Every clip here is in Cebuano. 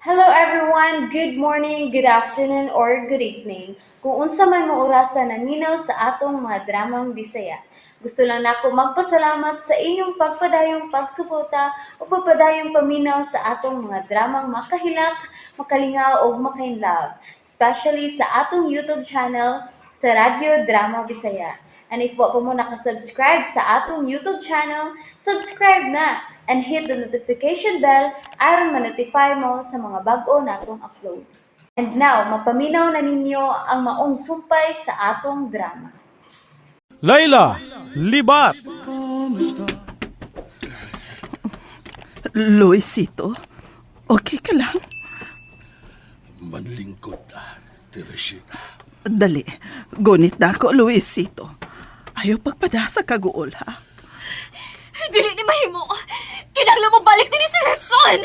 Hello everyone! Good morning, good afternoon, or good evening. Kung unsa man mo orasa naminaw sa atong mga dramang Bisaya. Gusto lang nako magpasalamat sa inyong pagpadayong pagsuporta o pagpadayong paminaw sa atong mga dramang makahilak, makalingaw ug makainlove, especially sa atong YouTube channel sa Radyo Drama Bisaya. And if wa pa mo nakasubscribe sa atong YouTube channel, subscribe na and hit the notification bell aron ma-notify mo sa mga bag-o natong uploads. And now, mapaminaw na ninyo ang maong sumpay sa atong drama. Layla, libat! Luisito, okay ka lang? Manlingkod na, Teresita. Dali, gunit na ako, Luisito. Ayaw pagpadasa kaguol, ha? Dili ni mahimo. Kinahanglan mo balik din ni Sir Rexon.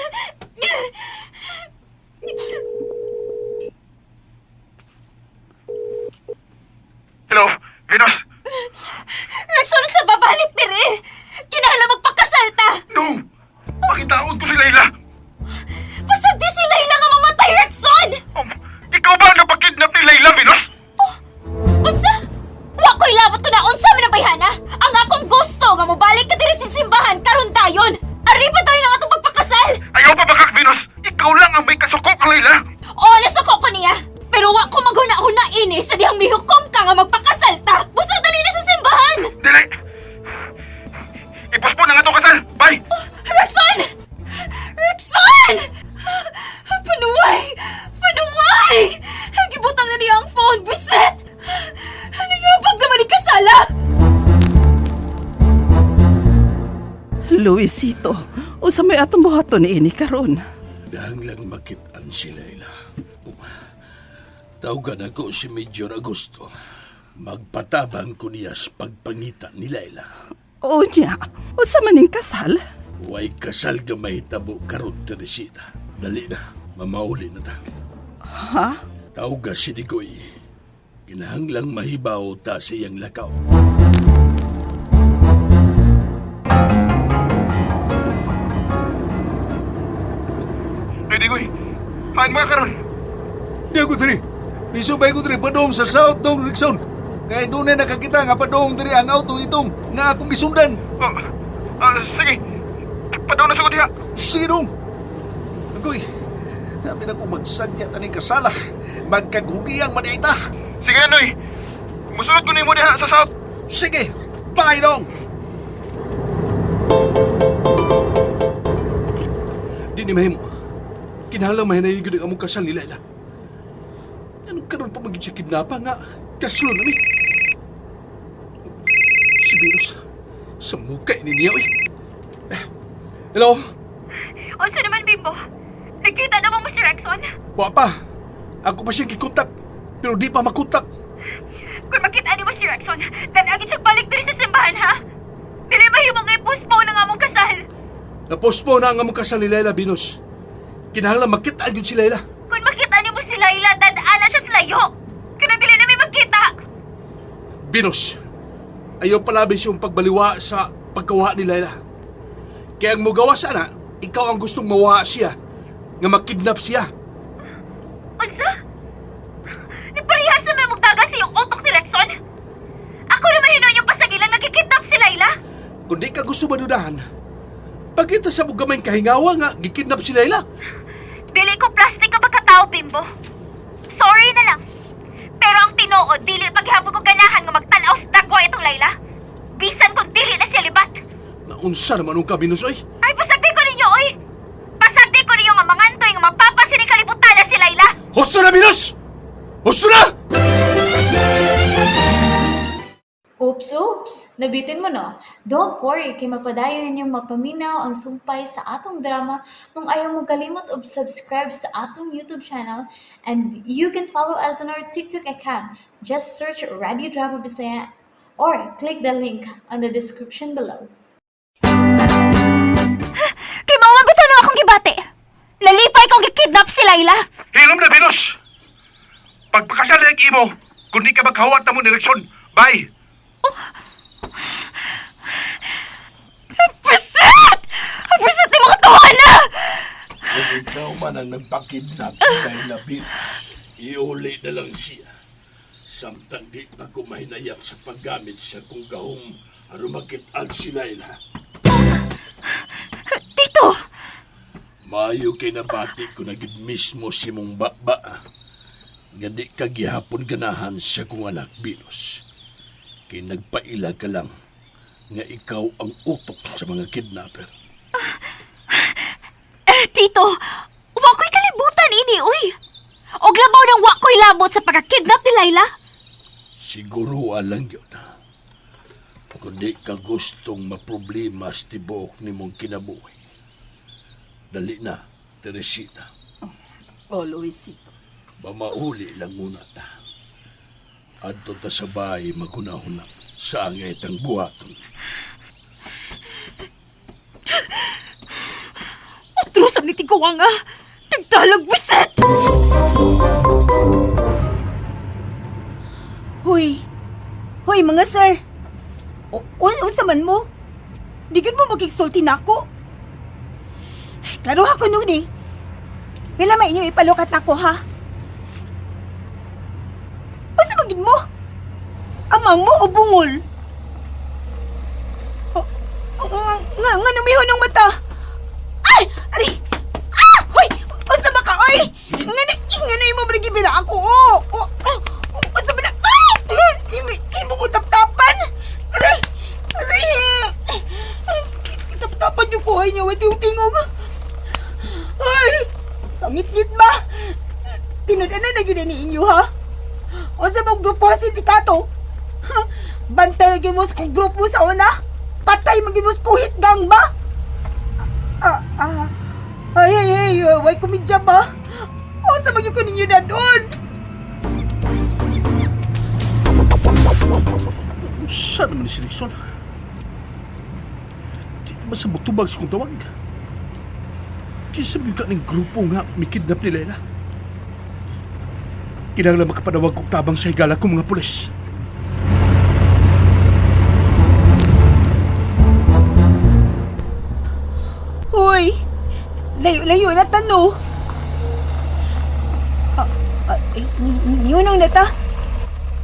Hello, Venus? Rexon sa babalik diri. Kinahanglan magpakasal ta. No! Pakitaon ko si Layla! Pasag di si Layla nga mamatay, Rexon. Ikaw ba ang napakidnap ni Layla, Venus? Unsa? Wa ko'y labot ko na unsa man ang bayhana. Ang akong gusto nga mobalik ka diri sa simbahan karon dayon. Ari pa tayo ng atong pagpakasal. Ayaw pa bakak, Venus! Ikaw lang ang may kasuko kang Layla! Oo, nasuko ko niya. Pero wa ko maghuna-huna ini sa dihang mihukom ka nga magpakasal ta. Busa dali na sa simbahan. Dili! Ipospon ang atong kasal! Bye! Rexon! Rexon! Panuway! Panuway! Gibutang na niya ang phone, buset! Nayabag naman ni kasala! Luisito, usa may atong buhaton ni ini karon. Dahang lang makitaan si Layla. Tawagan ako si Major Agosto. Magpatabang ko niya sa pagpangita ni Layla. O niya, usa man ning kasal? Way kasal ka mahitabo karon, Teresita. Dali na, mamauli na ta. Ha? Tawga si Digoy. Kinahanglang mahibaw ta sa iyang lakaw. Pwede ko eh. Haan mga karon. Di ako diri. Misubay ko diri padong sa South Dong Rickson. Kay doon na nakakita nga padong diri ang auto itong nga akong gisundan. Oh, sige. Padaw na sa ko diha. Sige dong. Agoy. Sabi na ko magsagya taning kasala. Magkagugiyang maniita. Sige na, Noy. Musunod ko nimo diha sa South. Sige. Bye dong. Di ni mahimo. Kinahanglang mahinayon gyud ang among kasal ni Layla. Anong karon pa magid siya kidnapa nga kaslo na mi. Si Venus, sa muka ni niya oy. Hello? Unsa naman, Bimbo? Nakita na mo mo si Rexon? Wa pa. Ako pa siya gikontak pero di pa makontak. Kung makita ni mo si Rexon, dan-agit siya balik diri sa simbahan, ha? Dili mahimo nga i-postpone ang among kasal. Na-postpone na ang among kasal ni Layla, Venus. Kinahanglan makita gyud si Layla. Kung makita ni mo si Layla, dadaan na siya sa layo. Kanang dili na may magkita. Venus, ayaw palabi siyang pagbaliwa sa pagkawa ni Layla. Kaya ang mugawa sana, ikaw ang gustong mawa siya, nga makidnap siya. Unsa? Nagparehas na may magdagan sa iyong utok ni Rexon? Ako naman hinuon yung pasagilang nagkikidnap si Layla. Kung di ka gusto madudahan, pagkita sa bugamay kahingawa nga, gikidnap si Layla. Dili ko plastic ka pagkatao, Bimbo. Sorry na lang. Pero ang tinuod, dili paghapon ko ganahan nga magtanaw sa dagwa itong Layla. Bisan kung dili na siya libat. Naunsa naman ang ka, Venus, oy. Ay, pasagdi ko ninyo, oy! Pasagdi ko ninyo nga mangantoy nga mapapasin ang kalibutan na si Layla! Husto na, Venus! Husto na! Oops, oops! Nabitin mo no? Don't worry, kay mapadayon ninyong mapaminaw ang sumpay sa atong drama kung ayaw mo kalimot og subscribe sa atong YouTube channel, and you can follow us on our TikTok account. Just search Radio Drama Bisaya or click the link on the description below. Kay mao bitaw na akong gibati. Nalipay kong gikidnap si Layla. Hilom na, Venus! Pagpakasal na imo, kung di ka magkawat na mo ni Rexon. Bye! Preset! Ang preset ni mga tuwa na! Kung ikaw man ang nagpakidnap kay Labit, iuli na lang siya. Samtang di pa kumahinayak sa paggamit sa kong gahong aron makit-an si Laila. Tito! Maayo kay nabati ko na gid mismo si mong baba. Nga di ka gihapon ganahan sa kong anak, Venus. Kay nagpaila ka lang nga ikaw ang utok sa mga kidnapper. Eh, Tito! Wa ko'y kalibutan ini, uy! Og labaw ng wa ko'y labot sa pagkakidnap ni Laila. Siguro alang yun. Kung di ka gustong maproblema sa tibuok ni mong kinabuhi. Dali na, Teresita. Oh, Luisito. Mamauli lang muna ta. Adto ta sa bahay magunahuna sa angay tang buhaton. Otro sa ni Tiguang, ah! Nagdalag bisit! Hoy. Hoy mga sir. O, unsa man mo? Di gud mo magigsulti nako. Klaro ako nun eh. Pila may inyo ipalukat nako ha? Unsa man gid mo? Amang mo o bungol? O, nga, nga, nga numihon ang mata. Ay! Ari! Ah! Hoy! Unsa ba ka oy? Nga na, nga na imo brigibira ako. Oh! Oh! Oh! Unsa ba na? Ah! Imo, imo ko taptapan. Aray! Aray! Taptapan niyo ko ay niyo yung tingog. Ay! Pangit-ngit ba? Tinud-anan na yun ni inyo ha? Unsa bang grupo sa sindikato? Ha? Bantay na gyud mo sa kong grupo sa una? Patay man gyud mo sa kuhit gang ba? Ah, ah, ay, ay, ay, way kumidya ba? Unsa man gyud ko ninyo dadon? Saan naman ni si Rickson? Di ba sa mutubag sa kong tawag? Kinsa ka ng grupo nga may kidnap ni Leila? Kinahanglan makapanawag kong tabang sa higala kong mga pulis. Hoy! Layo-layo na tano. Ah, ah, eh, niyunong na ta.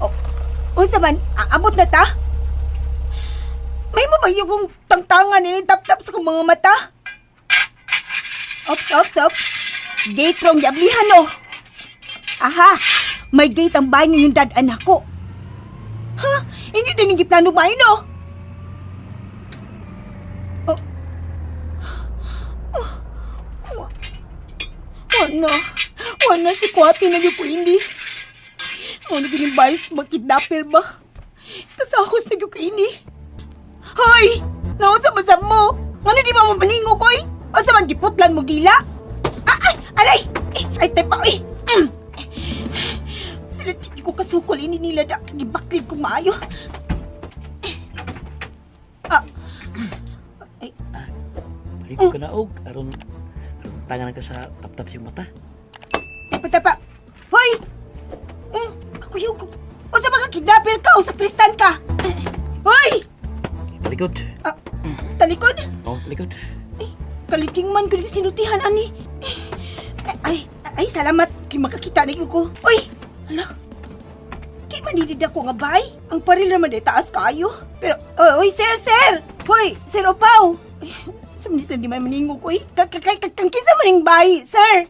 O, unsa man, aabot na ta? May mo ba yung kong tangtangan ni tap-tap sa kong mga mata? Ops, ops, ops. Gate rong yablihan no. Aha, may gate ang bahay yung dad anak ko. Ha? Hindi din yung giplano maay no. Oh. Wala. Wala si Kwati na yung hindi. Ano gining bayos makidnapper ba? Kasahos na yung ini. Hoy! Nausa ba sa mo? Ngano di ba mo maningo koy? Asa man giputlan mo gila? Ah, ay! Aray! Eh, ay, tepa! Ay! Mm. Sila di ko kasukol ini nila da. Gibaklid ko maayo. Ah. Ay, Paligo ka na og aron aron tangan ka sa taptap sa mata. Tepa, tepa. Hoy! Kakuyog ko. Unsa ba ka kidnapper ka o sakristan ka? Hoy! Talikod. Ah, talikod? Oh, talikod. Eh, kaliking man ko sinutihan ani. Eh, ay, ay, salamat kay makakita na ko. Uy, hala. Di man didid ako nga bay. Ang paril naman di taas kaayo. Pero, oy, oy, sir, sir. Hoy, sir Opaw. Ay, sa manis na di man maningog, oy. Kang kinsa man ning bay, sir.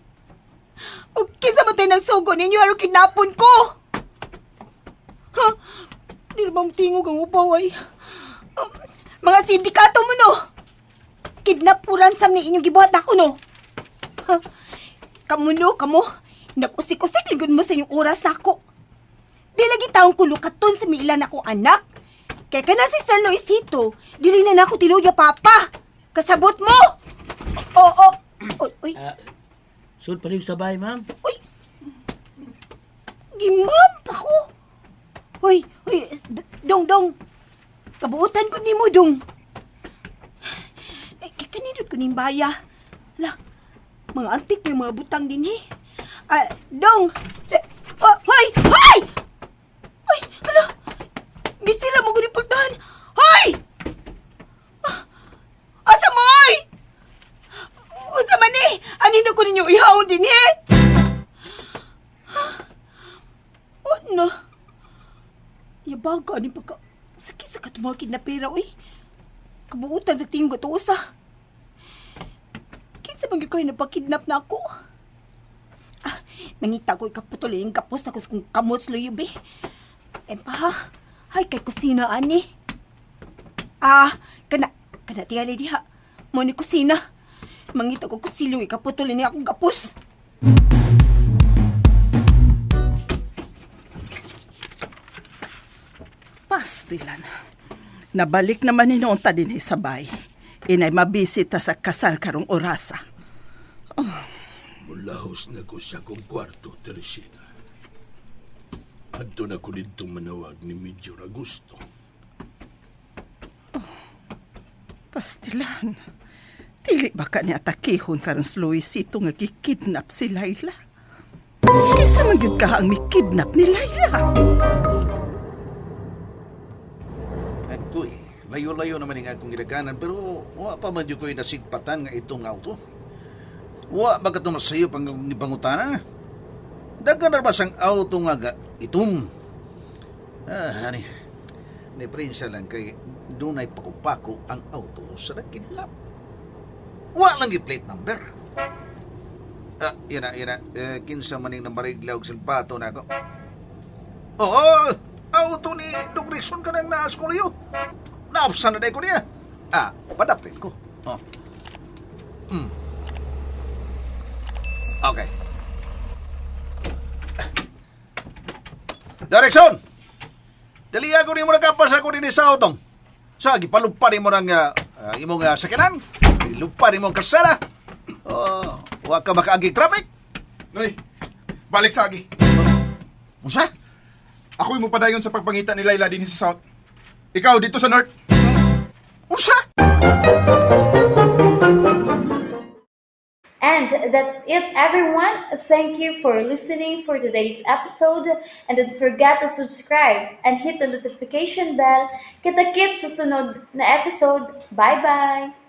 O kinsa man tayo nagsugo ninyo aron kidnapon ko. Ha? Di na bang tingog ang upaw ay. Mga sindikato mo no. Kidnap po ransom ni inyong gibuhat nako no. Ha? Kamo no, kamo. Nag-usik-usik lingkod mo sa inyong oras nako. Di lagi taong kulukaton sa miilan akong anak. Kaya ka na si Sir Luisito, dili na nako tinuod nga papa. Kasabot mo! Oo, oh, oh. Oy, Ah, sud paligo sa bahay, ma'am. uy. Gimam pa ko. Hoy, hoy, dong, dong. Kabuutan ko nimo, dong. Eh, kanindot ko ning baya. La, mga antik may mga butang din eh. Ah, dong. Oh, hoy, hoy! Ay, hala. Gisila mo ko ni pultahan. Hoy! Ah, asa mo, oy? Unsa man eh? Ani na ko taon din eh. Oh, no. Yabaga ni pagka... Sakit sa katumakid na pera, uy. Kabuutan sa tingog ato usa. Kinsa man gyud kayo napakidnap na ako? Ah, nangita ko ikaputol yung kapos ako sa kong kamot sa luyo, be. Empa ha? Ay, kay kusina, ani. Ah, kana, kana tingali diha. Mo ni kusina. Mangita ko kutsilyo ikaputol ni akong kapos. Pastilan. Nabalik naman ni noon ta din sa bay. Inay mabisita sa kasal karong orasa. Mulahos na ko sa akong kwarto, Teresina. Adto na ko dito manawag ni Major Augusto. Pastilan. Dili ba ka ni atakihon karon si Luisito nga gikidnap si Laila? Kisa man gyud ka ang mikidnap ni Laila? Agoy, layo-layo naman yung akong gidaganan pero wa pa man jud ko'y nasigpatan nga itong auto. Wa ba ka tumasayo pang pangutana? Dagan na ba sang auto nga ga itom? Ah, hani. Ni Prinsa lang kay dunay pakupako ang auto sa nagkidnap. Wa lang plate number. Ah, yan na, yan na. Eh, kinsa maning namariglaw og silpato na ako. Oo, auto ni Dog Rickson ka nang naas ko niyo. Naapsan na ko niya. Ah, padapin ko. Oh. Okay. Direction! Dali ako ni mo nakapas ako din sa autong. Sa, gipalupa ni mo ng imong sakyanan. Gilupa ni mo ang kalsada. Oh, wa ka makaagi traffic. Noy, balik sa agi. Unsa? Ako'y mupadayon sa pagpangita ni Laila din sa South. Ikaw dito sa North. Unsa? And that's it, everyone. Thank you for listening for today's episode. And don't forget to subscribe and hit the notification bell. Kita-kits sa sunod na episode. Bye-bye!